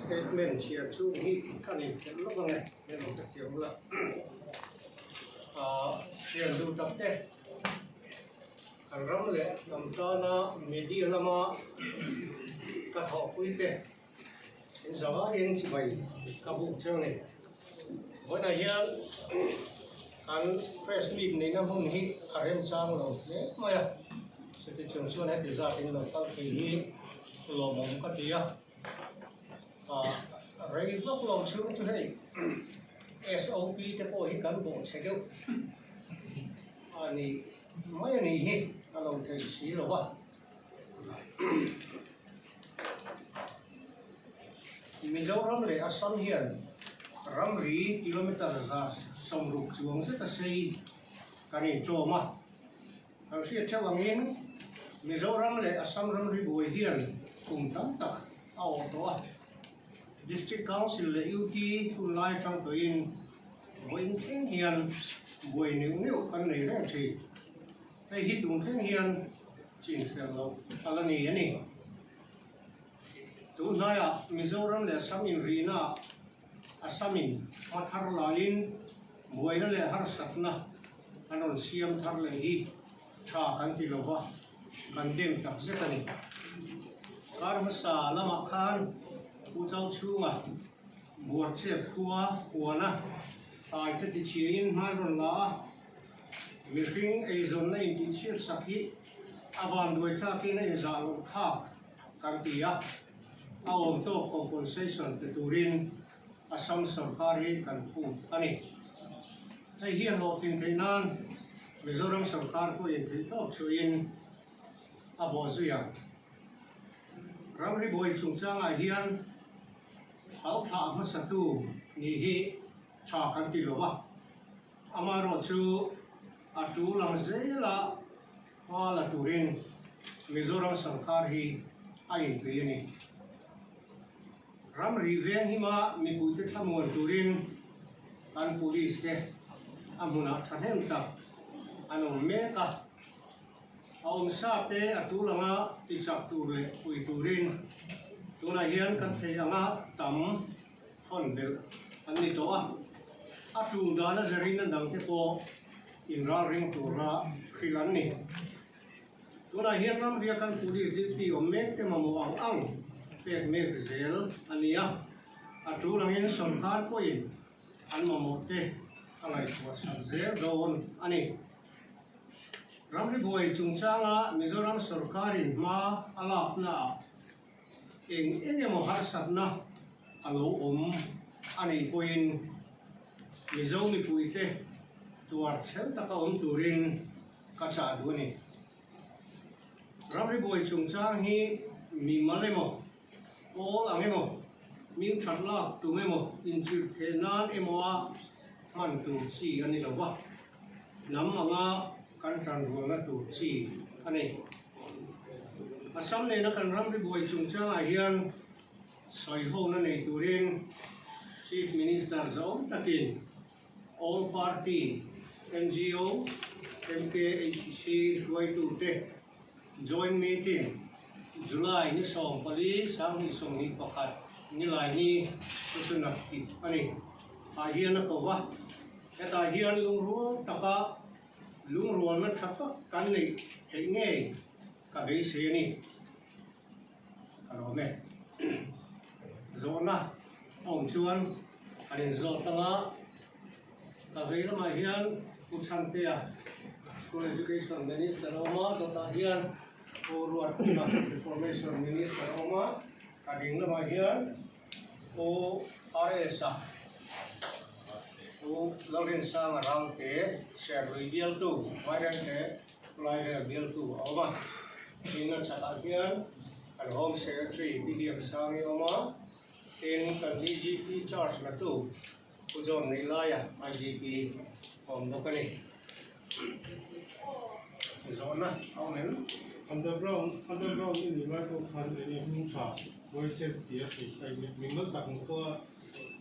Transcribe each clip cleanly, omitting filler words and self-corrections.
Statement chhiar chhung hi ka nei khelh lawk ang e, hei lo ka thiam la. Thian duh tak te, kan ram leh hnam tana media lama ka thawhpui te in zangaiin chibai ka buk cheu ni. Vawiinah hian kan press meet neihna hmun hi a remchang lo hle mai a, chuti chung chuan heti zat in lo kal thei hi lawmawm ka ti a, rei vak lo chhung chu hei SOP te pawh hi kan bawh chhe deuh a ni mai a nih hi a lo thei si lo va. Mizoram leh Assam hian ramri kilometre 60 chuang zeta sei kan inṭawm a. Kan hriat theuh angin Mizoram leh Assam ramri buai hian kum tam tak a awh tawh a. District Council leh UT hunlai atang tawhin vawiin thleng hian buai neuh neuh kan nei reng thin. Hei hi tun thleng hian chin fel loh a la ni a ni. Tun hnaiah Mizoram leh Assam inrihnaah Assam-in hma thar laiin buaina leh harsatna an rawn siam thar leh hi tha kan ti lo va, kan dem tak zet a ni. Kar hmasa lamah khan Pu Chauchhunga Buarchep khua huana tlai te tichhiain hman rawn la a, Mihring eizawnna intihchhiat sak hi a vanduai thlakin a inzah loh thlak kan ti a, a awm tawk compensation pe turin Assam sorkar hi kan phut a ni. Hei hi a hlawhtlin theih nan Mizoram sorkar pawhin theihtawp chhuahin a bawh zui ang. Ramri buai chungchangah hian hau thlah hmasatu nih hi tha kan ti lo va. Amaherawhchu a tul ang zela hma la turin Mizoram sorkar hi a inpui a ni. Ramri veng hima mipuite thlamuan turin kan police te a hmunah thahnem tak an awm mek a. A awmsa te a tul anga tichak tur leh pui turin tunah hian kan thei anga tam hawn belh an ni tawh a, a tul dana zerin a dangte pawh inralring tura hrilh an ni. Tunah hian ramria kan police duty awm mek te mamawh ang ang pek mek zel a ni a, a tul angin sawrkar pawhin an mamawh te a ngaihtuah sak zel dawn a ni. Ramri buai chungchanga Mizoram sawrkarin hma a laknaah Eng eng emaw harsatna a lo awm a nih pawhin Mizo mipuite tuar chhel taka awm turin ka chah duh a ni. Ramri buai chungchang hi mimal emaw, pawl ang emaw, ming that lak tum emaw, inchirh theh nan emawa hman tur chi a ni lo va, hnam anga kan tanrualna tur chi a ni. Assam nena kan ramri buai chungchangah hian sawihona nei turin Chief Minister zawm takin All Party, NGO, MKHC hruaitute Joint Meeting July ni 14 2021 Nilaini chu chu naktip a ni. Tah hian a ko va, hetah hian lungrual taka Lungrualna tha tak kan neih theih ngei ka beisei a ni. Ka lawm e. Zawhna a awm chuan kan inzawt ang a, ka vei lamah hian Pu Chhantea, School Education Minister a awm a, dawtah hian Pu Ruatkima, Information Minister a awm a, ka ding lamah hian Pu RS-a, Pu Lalrinsanga Ralte, Serlui bialtu, Vairengte Khawlai vel bialtu a awm a. Tin, a chhakah hian kan Home Secretary Pi Biaksangi a awm a, tin kan DGP charge latu Pu John Neihlaia IGP a awm bawk a ni. Zawhna a awm em? Underground, Underground i nih lai pawh khan eng nge hming tha Voice ti a hrilh a in min mal tak ang pawha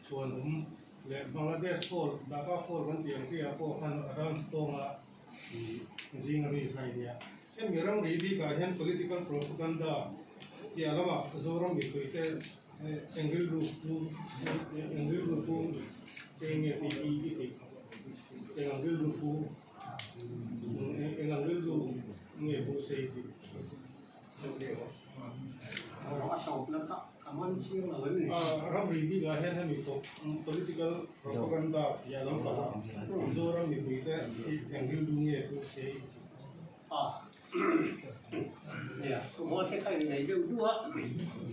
chhuan awm leh Bangladesh fall, Dhaka fall kan tih ang chiah pawh khan a ram tawnga i zing a mi kha i nia. Hemi ramri bikah hian political propaganda piah lamah Zoram mipuite. Eng rilru pu eng rilru pu che nge tih hi i tih eng ang rilru pu eng ang rilru nge pu sei tih. A tawpna kha ka man chiang lo em ni? Ramri bikah hian hemi political propaganda tih a lo kal a, Mizoram mipuite hi eng rilru nge pu sei tih. Nia, thuhma te kha in nei deuh duh a,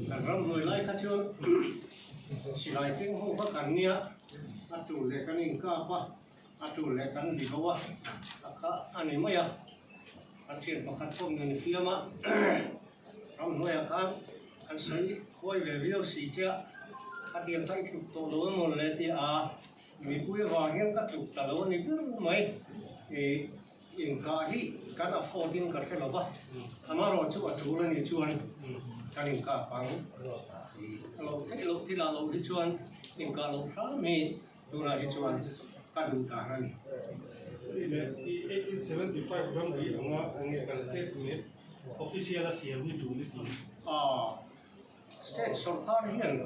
kan ram hnuai lai kha chuan silai keng ho kha kan nia, a tul leh kan inkap a, a tul leh kan ri ho a, a kha a ni mai a, a thian pakhat pawh min fiam a, ram hnuaiah khan kan sawi khawi ve viau si che a, a tiang kha i tluk tawh lo emaw le tia a, mipui avang hian ka tluk ta lo a ni ber mai, ih. Inkah hi kan afford in ka hre lo va, amaherawh chu a tul a nih chuan kan inkah pang a lo theih loh thil ah loh hi chuan inkah loh hram hi tunah hi chuan ka duh dan a ni. Hei leh i 1875 ramri anga enge kan state map official a siam hi tul i ti? Aw. State sorkar hian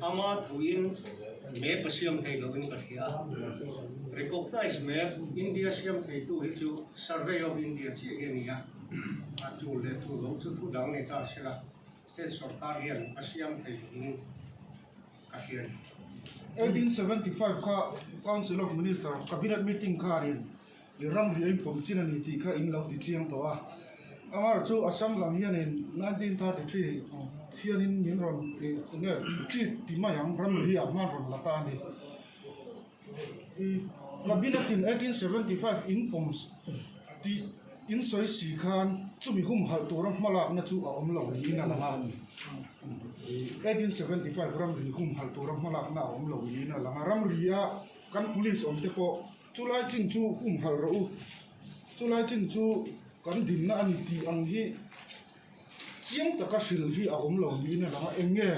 ama thuin map a siam thei lovin ka hria a, recognize map India siam theitu hi chu Survey of India chiah hi a ni a, a tul leh tul lo chu thu dang ni ta sela state sorkar hian a siam thei lovin ka hria a ni. 1875 kha Council of Minister Cabinet meeting khanin I ramri a inpawm chin a ni tih kha in lo ti chiang tawh a. Amaherawh chu Assam lam hianin 1933 thianin min rawn eng nge treat ti mai ang ramri ah hman rawn la ta a ni. I Cabinet in 1875 inpawm tih in sawi si khan chumi humhalh tura hmalakna chu a awm lo niin a lang a. 1875 ramri humhalh tura hmalakna a awm lo niin a lang a. Ramri a kan police awm te pawh Chulai chin chu humhalh rawh u, chulai chin chu kan dinna a ni tih ang hi chiang taka hrilh hi a awm lo niin a lang a, eng nge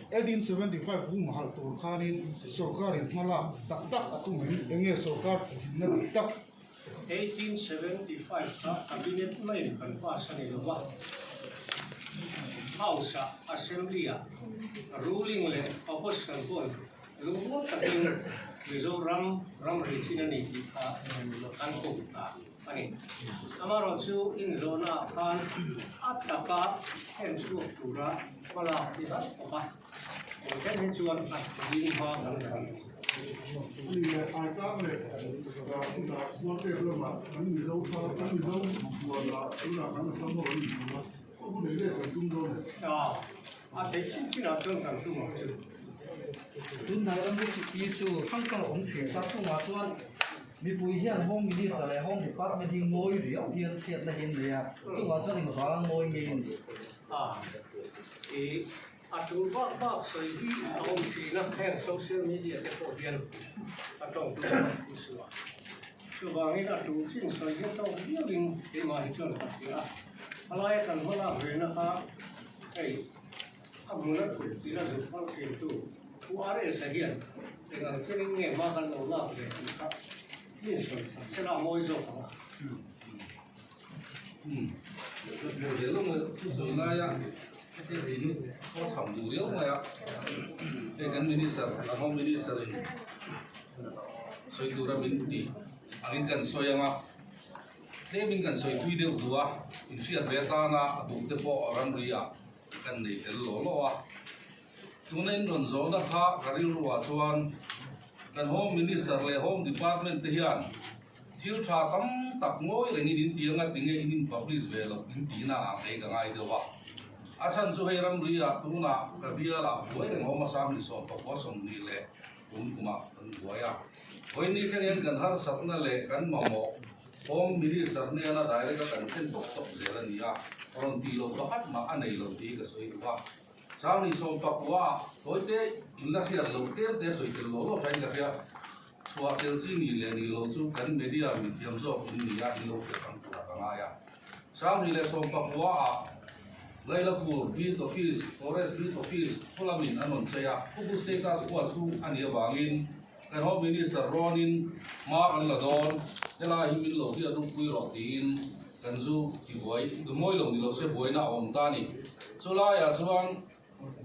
1875 humhalh tur khanin sorkarin hma lak tak tak a tum em, eng nge sorkar dinna dik tak? 1875 kha Cabinet maiin kan pass a ni lo va, House-ah, Assembly-ah ruling leh opposition pawhin Lungrual takin Mizoram ramri chin a ni tih kha kan pawm ta a ni. Amaherawh chu inzawhnaah khan a taka en chhuak tura hmalak hi har khawp a, engten hi chuan a ding hma kan la ni. Ani leh Aitlang leh tunah Khualpek lamah kan Mizo kha kan Mizo buanah tunah kan Assam ho an inhmu a, khaw hun ei leh kan tum dawn e. A theih chin chinah chuan kan tum ang chu. Tunhnai ram hi issue hrang hrang a awm thin ta chungah chuan mipui hian Home Minister leh Home Department hi ngawi riau hian hriatna hi an nei a, chungah chuan engvanga ngawi ngei a ni? A, i a tul bak bak sawi hi a awm thin a, heng social media te pawh hian a tawng tum a issue a. Chuvangin a tul chin sawi hi a tawk viauin keimah hi chuan ka hria a, a laia kan hmalak ve na kha hei a hmun a thut chin a zuk hmang thin tu Pu RS-a hian eng ang chenin nge hma kan lo lak ve tih kha min sawi sak sela a mawi zawk ang a. Thu laia heti hi khaw cham duh riau mai a, hei kan minister kan home minister in sawi tura min ti angin kan sawi ang a, tlemin kan sawi thui deuh duh a, inhriat ve atana duh te pawh ramri ah kan nei tel lawh lawh a, tuna in rawn zawhna kha ka rilruah chuan kan home minister leh home department te hian Thil tha tam tak ngawi rengin in ti anga tinge in in publish ve loh in tihna ah kei ka ngai deuh a. A chhan chu hei ramri ah tunah ka bial ah buai reng awm a Sangli sawmpakua 20 leh tun kumah kan buai a. Vawiin thleng hian kan harsatna leh kan mamawh Home Minister hnena direct a kan thlen tawp tawp zel a ni a, rawn tih loh pakhat mah a nei lo tih ka sawi duh a. Sangli sawmpakua ah tawite in la hriat loh tlem te sawi tel lo lo hrain ka hria. Chhuah tel chi ni leh ni lo chu kan media mi thiam zawk in ni a, in lo hriat ang turah ka ngai a. Sanghnih leh Sawmpakua ah Lailapur Beat Office, Forest Beat Office khawlamin an rawn chei a, Khupu Status Quo chhung a nih avangin kan Home Minister rawnin hma kan la dawn, helai hi min lo hriat rukpui rawh tiin kan zu ti buai, mawi lo ni lo se buaina a awm ta a ni. Chulaiah chuan.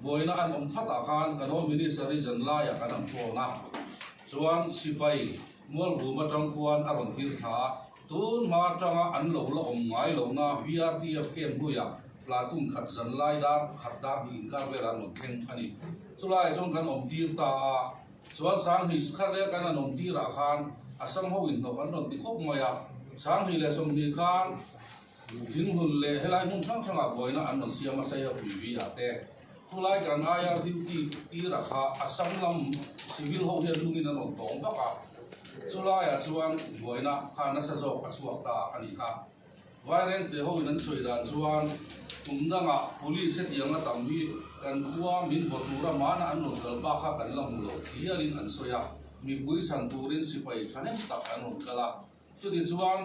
Buaina an awm khatah khan kan Home Minister hi zan laiah kan han phone a, chuan sipai Mualvum atang khuan a rawn tir thla a, tun hma atanga an lo la awm ngai lohna VRTF camp hnuiah platoon khat zan lai dar khat dar hnih inkar velah an rawn thleng a ni. Chulaiah chuan kan awm tir ta a, chuan Sanghnih khat rel kan han awm tirah khan Assam ho inhnawk an rawn ti khawp mai a, Sanghnih leh 20 khan Thinghmun leh helai hmun hrang hrangah buaina an rawn siam a, Saia pui vi ah te. Khulai kan IR duty tirah kha Assam lam civil ho hian lungin an rawn tawng vak a, chulaiah chuan buaina kha nasa zawk a chhuak ta a nih kha. Vairengte hoin an sawi dan chuan kum dangah police hetianga tam hi kan khua min vaw tura mana an rawn kal bak kha kan la hmu lo hialin an sawi a, mipui chhan turin sipai thahnem tak an rawn kal a. Chutichuan,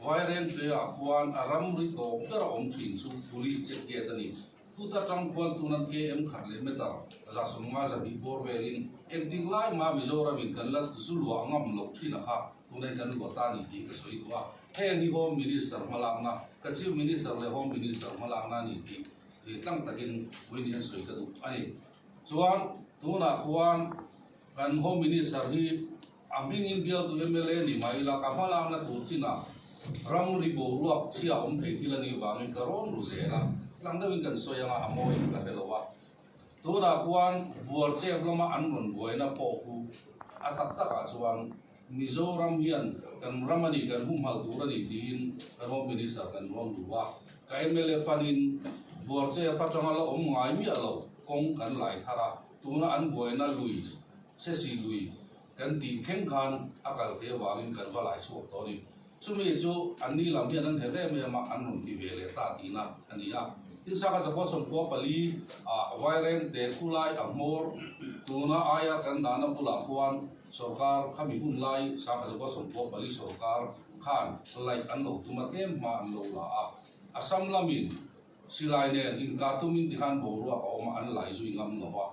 Vairengte-ah khuan a ramri tawp ber a awm thin chu Police check gate a ni. Kut atang khuan tuna KM khat leh meter 150 200 bawr velin engtik lai mah Mizoramin kan la zu luah ngam loh thin a kha tunain kan luah ta a ni tih ka sawi duh a. Heng hi Home Minister hmalakna, ka Chief Minister leh Home Minister hmalakna a ni tih tlang takin vawiin hian sawi ka duh a ni. Chuan, tunah khuan kan Home Minister hi A hmingin bialtu mla ni mai ila ka hmalakna tur chinah ramri boruak chhia awm thei thil a nih vangin ka rawn ru zel a, tlang deuhin kan sawi anga a mawi in ka hre lo a. Tunah khuan buar chep lama an rawn buaina pawh khu a tak takah chuan Mizoram hian kan ram a ni, kan humhal tur a ni tiin kan Home Minister kan rawn ru a. Ka mla fanin buar chep atanga la awm ngai miah lo kawng kan lai thar a, tuna an buaina lui Sesi lui kan tih thleng khan a kal thei avangin kan va lai chhuak tawh a ni. Chumi chu an ni lam hian an herh em em a, an rawn ti ve leh ta tihna a ni a. Tin saka zakua sawmkhua pali ah Vairengte khulai a hmawr tuna aia kan dahna bulah khuan sawrkar khami hun lai saka zakua 94 sawrkar khan laih an lo tum a, tlem hma an lo la a. Assam lamin silai nen inkah tumin tikhan boruak a awm a, an lai zui ngam lo a.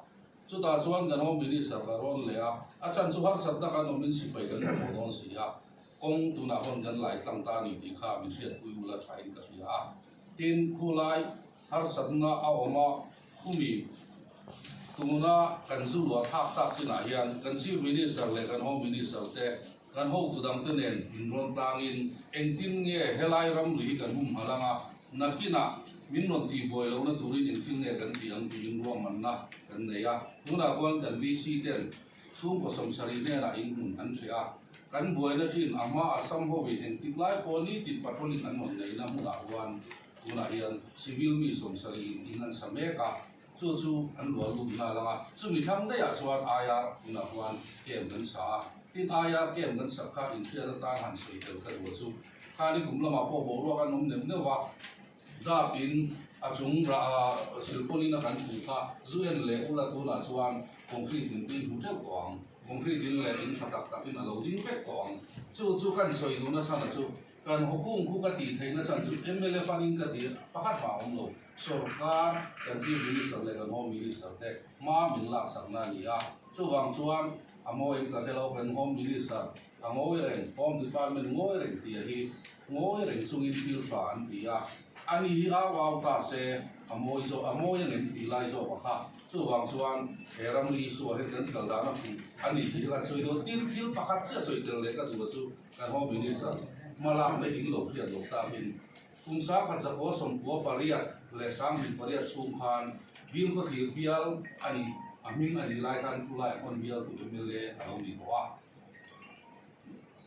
Chutah chuan kan Home Minister ka rawn leh a, a chan chu harsat tak an awmin sipai kan hmu dawn si a, kawng tunah hawn kan lai tlang ta a ni tih kha min hriatpui ula thain ka hria a. Tin, khulai harsatna a awm a, khumi tuna kan zu luah thlak tak chinah hian kan Chief Minister leh kan Home Minister te, kan hotu dangte nen inrawn tlangin engtin nge helai ramri hi kan humhalh anga nakinah min rawn tihbuai lohna turin engthil nge kan tih ang tiin ruahmanna kan nei a. Tunah khuan kan VC ten chhungkaw 70 hnenah inhmun an hreh a, kan buaina thin a hma Assam hovin engtik lai pawh nitin patrolling an rawn neihna hmunah khuan tunah hian civil mi 70 in in an sa mek a. Chu chu an luah lut nghal ang a, chumi thlang daihah chuan IR hunah khuan camp kan sa a, tin IR camp kan sak kha inhriat atan han sawi tel ka duh a chu. Khani kum lamah pawh boruak an awm neuh neuh a, dap in a chung rah silpawlin a kan khuh kha zu en leh ula tunah chuan concrete in pin hmu teuh tawh ang, concrete in leh in tha tak tak in a lo ding vek tawh ang. Chu chu kan sawi duhna chhan a chu kan hawkhung khu ka tih theihna chhan chu mla fund in ka tih pakhat mah a awm lo. Sorkar, kan Chief Minister leh kan Home Minister te hma min laksakna a ni a, chuvang chuan a mawiin ka hre lo, kan Home Minister a ngawi reng, Home Department ngawi reng tih a hi ngawi reng chungin thil tha an ti a, a ni hi au au ta se a mawi zawk, a mawi ang em tih lai zawk a kha, chuvang chuan he ramri issue ah hian kan kal dan a fuh a ni tih hi kan sawi dawn, tin thil pakhat chiah sawi tel leh ka duh a chu kan Home Minister hma lakna in lo hriat loh takin. Kum 1998 chhung khan Bill Khawthlir bial a nih, a hming a nih lai khan Khulai Hawn bialtu mla a lo ni tawh a.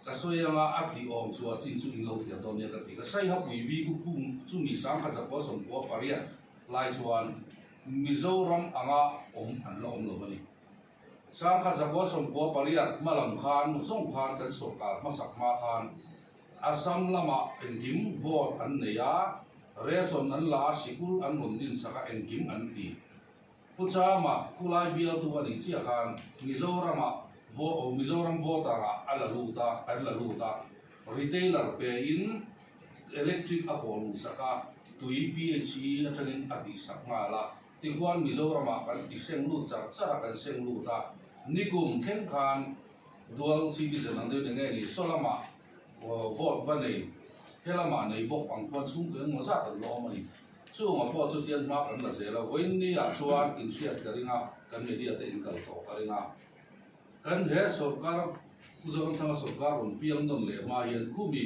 Ka sawi anga a tih awm chu a chin chu in lo hriat dawn nia ka ti. Ka saihapui bi ku khum chumi 1998 lai chuan Mizoram anga awm an la awm lo a ni. 1998 hma lam khan zawng khan kan sawrkar hmasak hma khan Assam lamah engkim vote an nei a, ration an la a, sikul an rawn din sak a, engkim an ti. Pu Chama, khulai bialtu a nih chiah khan Mizoramah Mizoram voter ah a la lut a, an la lut a, retailer pe in electric a pawh luh sak a, tui PHE atangin a tih sak nghal a, tikhuan Mizoramah kan ti seng lut char char a, kan seng lut a, nikum thleng khan Dual citizen ang deuh enge ni saw lamah vote va nei, he lamah nei bawk ang khuan chhungkaw engmaw zat an la awm a ni. Chungah pawh chu tian hma kan la zel a, vawiin ni ah chuan inhriat ka ring a, kan media te inkal tawh ka ring a. Kan he sorkar, Pu Zoramthanga sorkar rawn piang nawn leh hma hian khumi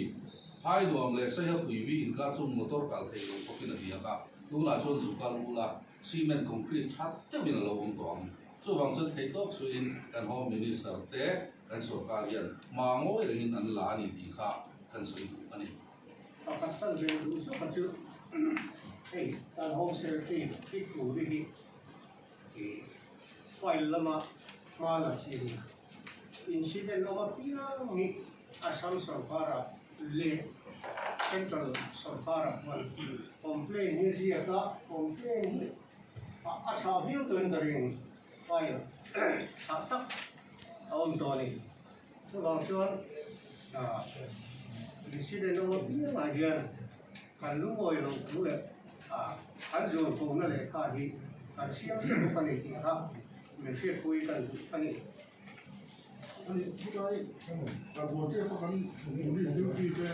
phai nuam leh saiha pui mi inkar chu motor kal thei lo khawpin a diak a, tunah chuan zu kal ula cement concrete tha deuhin a lo awm tawh ang. Chuvang chuan thei tawk suihin kan Home Minister te kan sorkar hian hma ngawi rengin an la a ni tih kha kan sawi duh a ni. Pakhat chan ve duh zawk a chu hei kan Home Secretary Thikuri hi File lama hma la chi a ni. Incident awm apiang hi Assam sorkara leh Central sorkara chuan complaint hi ziak a, complaint hi a tha viau tawhin ka ring. File tha tak a awm tawh a ni. Chuvang chuan incident awm apiangah hian kan lungawi loh thu leh kan zualkona lehkha hi kan siam hrep bawk a ni tih kha min hriatpui kan duh a ni. Ani chulai a buai chiah kha kan police duty te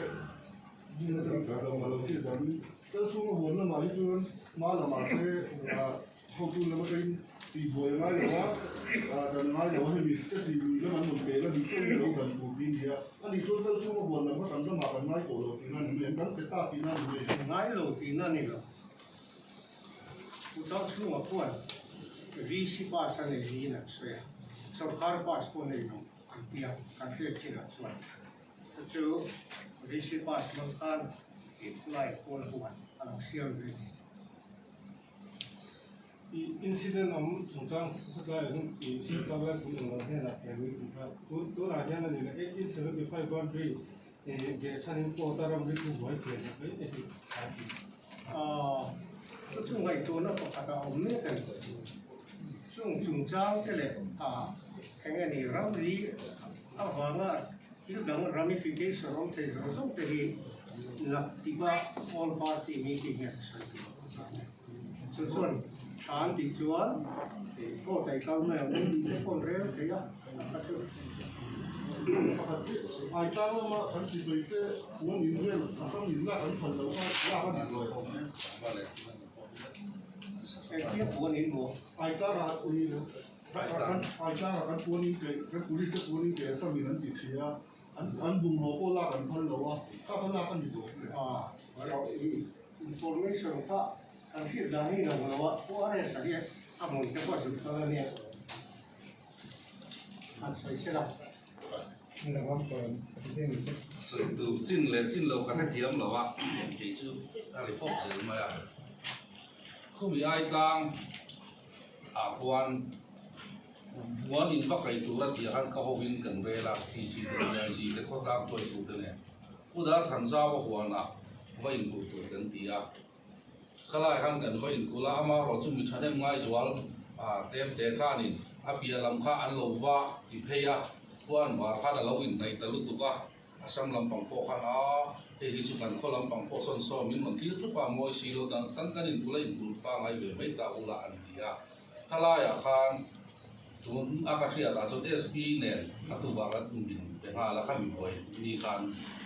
kal chhunga huan lamah hi chuan hma lamah te Hotu lam atangin tihbuai a ngai lo a, dan a ngai lo a, hemi sesi lui lam an rawn pel a nih chuan lo dan tur tih a ni a, ani chuan kal chhunga huan lam kha kan ramah kan ngai tawh lo tihna a ni mai em, kan pe ta tihna a ni mai em? Ngai lo tihna a ni lo. Utah chhungah khuan VC pass a nei niin an sawi a, sorkar pass pawh nei lo an ti a, kan hriat chinah chuan chu chu VC pass hmang khan lai pawl huan a lo siam ve a ni. I incident awm chungchang khawtlai ah hian i sorkar laipui eng lo hnenah thei lui tih kha tun tunah hian a ni leh 1875 boundary ih beh chhanin court a ramri chu buai thei leh mai te hi a ti. Aw chu chu ngaihtuahna pakhat a awm mek a ni. Chung chungchang te leh a eng nge ni ramri avanga thil dang ramification awm thei zawng zawng te hi naktiva all party meeting hian sawi tur a awm a ni. Chu chuan tha an tih chuan court ah i kal mai ang tih te pawh an rel thei a, a chu. Pakhat hi Aitlang lama kan sipai te puan in vel a hrang in lak an phal lo kha lak a dik lo. Engtia puan in maw? Aitlang ah kan Aitlang ah kan puan in ke kan police te puan in ke a sam in an ti chhia a, an bungraw pawh lak an phal lo a, kha kha lak a ni duh. Information kha kan hriat dan hi lo lo a, Pu RS a hi a hmun te pawh zuk kal a nia, han sawi se la. Sawi tur chin leh chin lo ka hrethiam lo a, kei chu ka ri pawp zel mai a. Khumi ai tlang ah khuan muan in va kai tur a tih ah khan ka ho in kan rel a, TC te DIG te khawtlang hruaitu te nen. Pu Darthanzau a huanah va inkulh tur kan ti a, khalai khan kan va inkulh a, amaherawh chu mi thahnem ngaizual tlem te khanin a piah lam kha an lo va ti phei a, khuan var khan a lo inhnaih ta lutuk a, Assam lampang pawh khan a, hei hi chu kan khaw lampang pawh sawn sawn min rawn thlir thup a, mawi si lo dang tan kan inkulh a inkulh pangai ve mai ta ula an ti a, khalaiah khan Tun a ka hriat ah chuan SP nen a tuvang a min pe nghal a, khami buai ni khan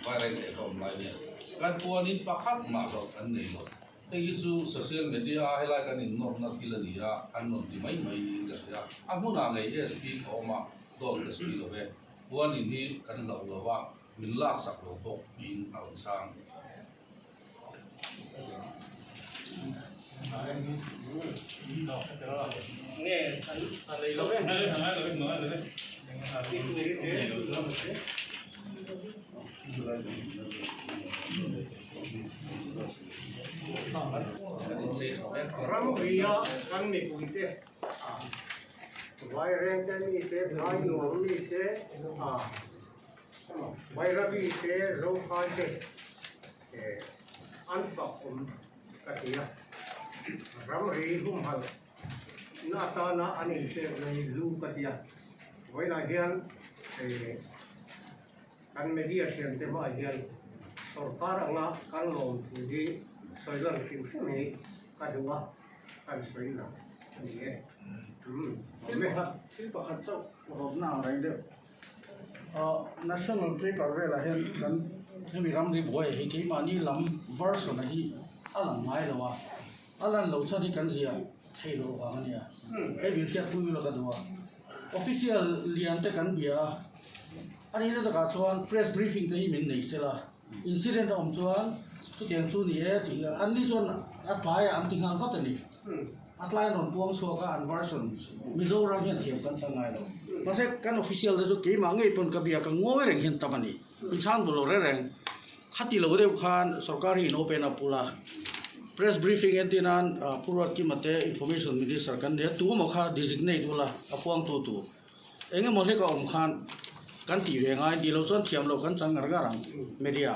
viral leh ka awm lai nen kan puanin pakhat mah hlawh an nei lo. Hei hi chu social media a helai kan innawrna thil a ni a, an rawn ti mai mai niin ka hria. A hmunah ngei SP ka awm a, dawt ka sawi lo ve. Puanin hi kan hlauh lo a, min laksak lo bawk tiin a rawn chhang. Ramria kan mipuite Vairengte mite, Vainuam mite, Vairabi te, Zophai te an fak awm ka ti a, ramri humhalh na atana an inpek na hi lu ka ti a, vawiinah hian kan media thiante hmaah hian sorkar anga kan lawm thu hi sawi lan hrim hrim hi ka duh a, kan sawi lang a ni e. Thil pakhat chauh rawtna ang reng deuh. National paper velah hian kan hemi ramri buai hi keimahni lam version a hi a lang ngai lo a. A lan loh chhan hi kan ziah theih loh vang a nia. Hei min hriatpui ula ka duh a. Official lian te kan bia a, a nihna takah chuan press briefing te hi min nei sela, incident a awm chuan chutiang chu ni e tih an ni chuan a tlaiah an ti nghal vat a ni. A tlai an rawn puang chhuak a, an version Mizoram hian thiam kan chang ngai lo. Mahse kan official te chu keimah ngei pawn ka bia ka ngawi reng hian tam a ni. In chhan bul lo reng reng. Khati lo deuh khan sorkar hi in open up ula, press briefing entir nan Pu Ruatkima te Information Minister kan nia, tu emaw kha designate ula a puangtu tur. Eng emaw hlek a awm khan kan tih ve ngai tih loh chuan thiam loh kan chang ngar ngar ang media.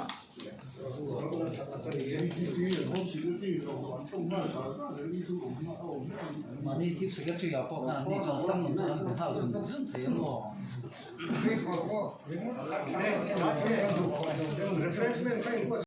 Mahni Chief Secretary ah pawh khan an ni chuan sang lam chuan an be nghal zung zung thei ang aw.